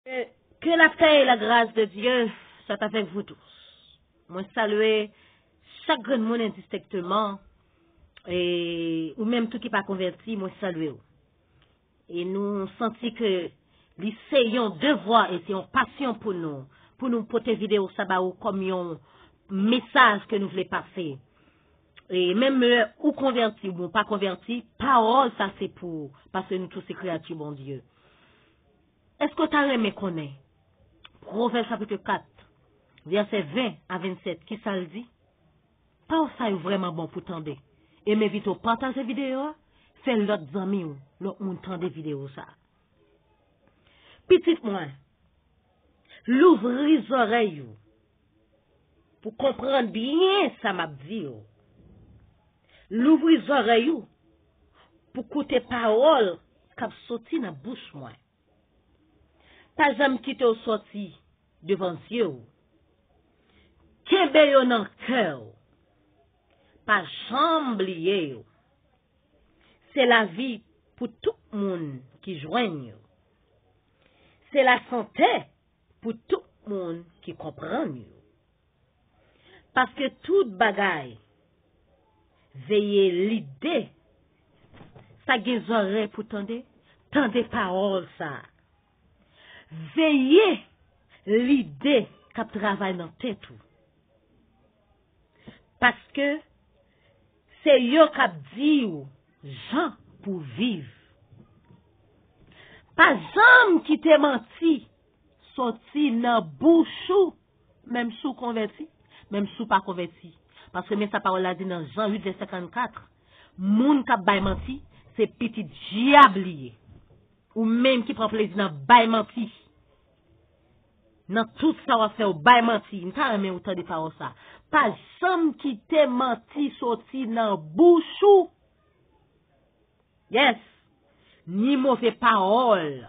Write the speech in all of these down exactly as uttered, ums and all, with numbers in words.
Que, que la paix et la grâce de Dieu soit avec vous tous. Mwen salye chak grenn moun endistenkteman, e ou menm tou ki pa konvèti, mwen salye w. E nou santi ke li se yon devwa e se yon pasyon pou nou, pou nou pote videyo sa ba ou kòm yon mesaj ke nou vle pase. E menm lè ou konvèti oubyen ou pa konvèti, pawòl sa se pou ou, paske nou tou se kreyati Bondye. Èske w ta renmen konnen Pwovèb chapit kat, vèsè ven a vennsèt, kisa l di? Pawòl sa yo vrèman bon pou tande. E m envite w pataje videyo a, fè lòt zanmi w, lòt moun tande videyo sa. Pitit mwen, louvri zòrèy ou pou konprann byen sa m ap di w. Louvri zòrèy ou pou koute pawòl k ap soti nan bouch mwen. Pa janm kite yo sòti devan zye w. Kenbe yo nan kè w. Pa janm bliye yo. Se lavi pou tout moun ki jwenn yo. Se lasante pou tout moun ki konprann yo. Paske tout bagay, veye lide. Sa gen zòrèy pou tande, tande pawòl sa. Veye lide k ap travay nan tèt ou. Paske se yo k ap di w jan pou viv. Pa janm kite manti soti nan bouch ou, menm si w konvèti, menm si w pa konvèti. Paske men sa pawòl la di nan Jan uit, vèsè karannkat, moun k ap bay manti, se pitit dyab li ye. Ou menm ki pran plezi nan bay manti, nan tout sa w ap fè, w bay manti. M ta renmen ou tande pawòl sa. Pa janm kite manti soti nan bouch ou. Yes. Ni move pawòl,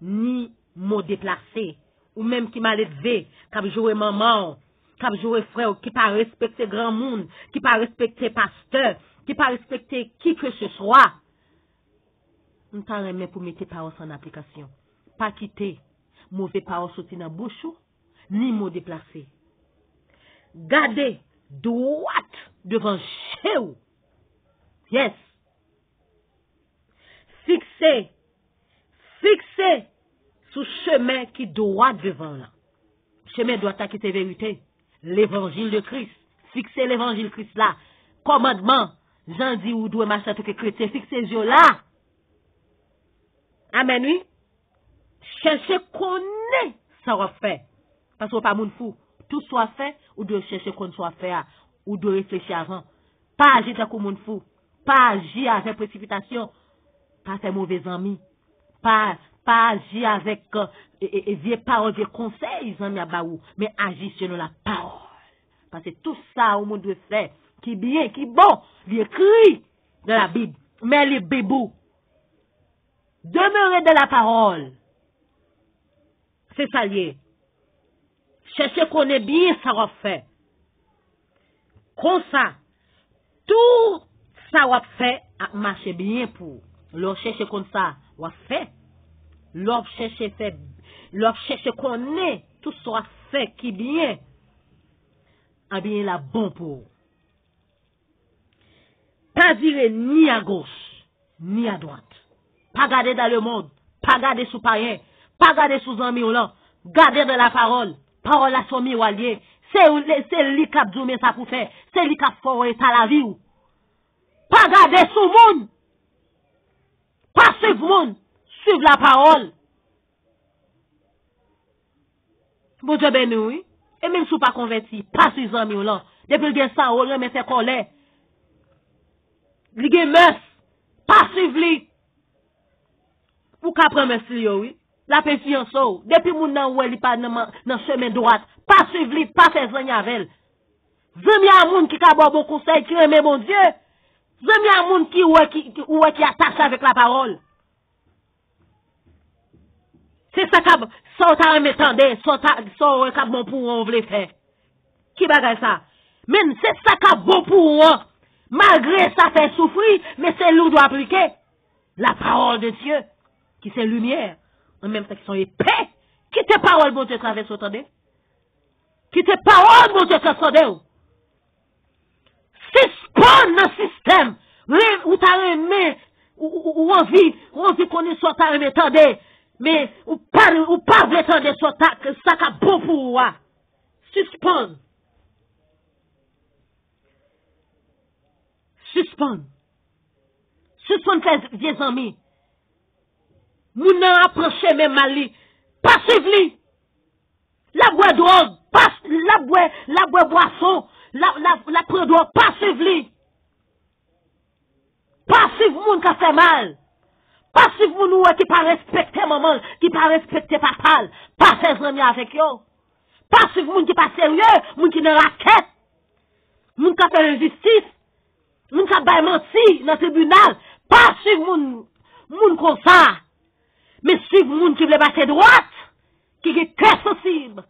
ni mo deplase. Ou menm ki maledve, k ap joure manman w, k ap joure frè w, ki pa respekte granmoun, ki pa respekte pastè, ki pa respekte kikeseswa. M ta renmen pou mete pawòl sa an aplikasyon. Pa kite move pawòl soti nan bouch ou, ni mo deplase. Gade dwat devan je w. Yes. Fikse, fikse sou chemen ki dwat devan w lan. Chemen dwat la ki se verite, levanjil de Kris. Fikse levanjil Kris la. Kòmandman, jan l di ou dwe mache antanke kretyen, fikse zye w la. Amèn, wi. Chèche konnen sa w ap fè. Paske w pa moun fou. Tout sa w ap fè, ou dwe chèche konn sa w ap fè a. Ou dwe reflechi avan. Pa aji tankou moun fou. Pa aji avèk presipitasyon. Pa fè move zanmi. Pa, pa aji avèk, e, e, e, vye pawòl, vye konsèy zanmi ap ba ou. Men aji selon lapawòl. Paske tout sa yon moun dwe fè, ki byen, ki bon, li ekri nan Labib. Men li Bib ou. Demeure dans la parole. Se sa l ye. Chèche konnen byen sa w ap fè. Konsa, tout sa w ap fè ap mache byen pou ou. Lè w chèche konn sa w ap fè, lè w ap chèche fè, lè w ap chèche konnen tout sa w ap fè ki byen, ebyen, l ap bon pou ou. Pa vire ni agoch, ni adwat. Pa gade dans le monde. Pa gade sou payen. Pa gade sou zanmi w lan. Gade dans la parole. Pawòl la se yon miwa l ye. Se, se li k ap di w men sa pou fè. Se li k ap fè w eta lavi w. Pa gade sou moun. Pa swiv moun. Swiv lapawòl. Bondye beni w, wi. E menm si w pa konvèti, pa swiv zanmi w lan. Depi l gen sa, w renmen fè kòlè. Li gen mès. Pa swiv li. Ou ka pran mès li yo, wi. L ap enfliyanse w. Depi moun nan wè li pa nan, nan chemen dwat, pa swiv li, pa fè zanmi avè l. Zanmi a moun ki ka ba w bon konsèy, ki renmen Bondye. Zanmi a moun ki wè ki, ki, ou wè ki atache avèk lapawòl. Se sa k ap, sa w ta renmen tande, sa w ta, sa w wè k ap bon pou ou an, w vle fè. Ki bagay sa? Men se sa k ap bon pou ou an. Malgre sa fè soufri, men se li w dwe aplike. La parole de Dieu, ki se limyè, an menm tan ki se yon epe Kite pawòl Bondye travèse w, tande. Kite pawòl Bondye transande w. Sispann nan sistèm. Ren- Ou ta renmen, ou, ou, ou anvi, ou anvi konnen sa w ta renmen tande. Men ou pa, ou pa vle tande sa w ta, sa k ap bon pou ou a. Sispann. Sispann. Sispann fè vye zanmi. Moun nan ap pran chemen mal li. Pa swiv li. L ap bwè dwòg. Pa, l ap bwè, l ap bwè bwason. L ap, l ap, l ap pran dwòg. Pa swiv li. Pa swiv moun k ap fè mal. Pa swiv moun ou wè ki pa respekte manman l, ki pa respekte papa l. Pa fè zanmi avèk yo. Pa swiv moun ki pa serye, moun ki nan rakèt. Moun k ap fè enjistis. Moun k ap bay manti nan tribinal. Pa swiv moun, moun konsa. Men swiv moun ki vle mache dwat, ki gen kè sansib.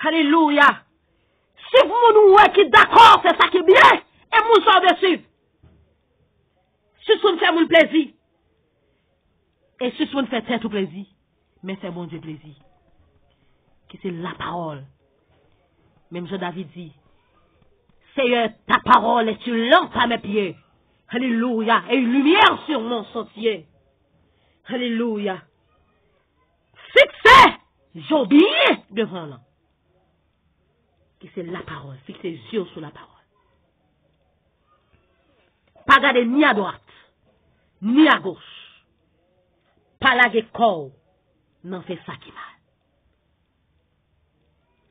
Alelouya. Swiv moun ou wè ki dakò fè sa ki byen, e moun sa w vle swiv. Sispann fè moun plezi. E sispann fè tèt ou plezi, men fè Bondye plezi. Ki se lapawòl. Menm jan David di, Seigneur, ta parole est une lampe à mes pieds. Alléluia. Et une lumière sur mon sentier. Alléluia. Fikse je w byen devan l. Ki se lapawòl. Fikse zye w sou lapawòl. Pa gade ni adwat, ni agoch. Pa lage kò w nan fè sa ki mal.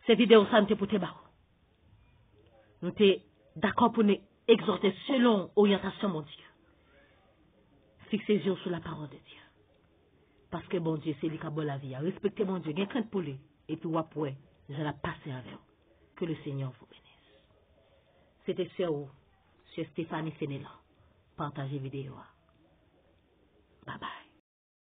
Se videyo sa m te pote ba w. Nou te dakò pou nou egzòte selon oryantasyon Bondye. Fikse zye w sou lapawòl de Dye. Paske Bondye, se li k ap ba w lavi a. Respekte Bondye, gen krent pou li, epi w ap wè jan l ap pase avè w. Que le Seigneur vous bénisse. Se te sè w, sè Stéphanie Fenelon. Pataje videyo a.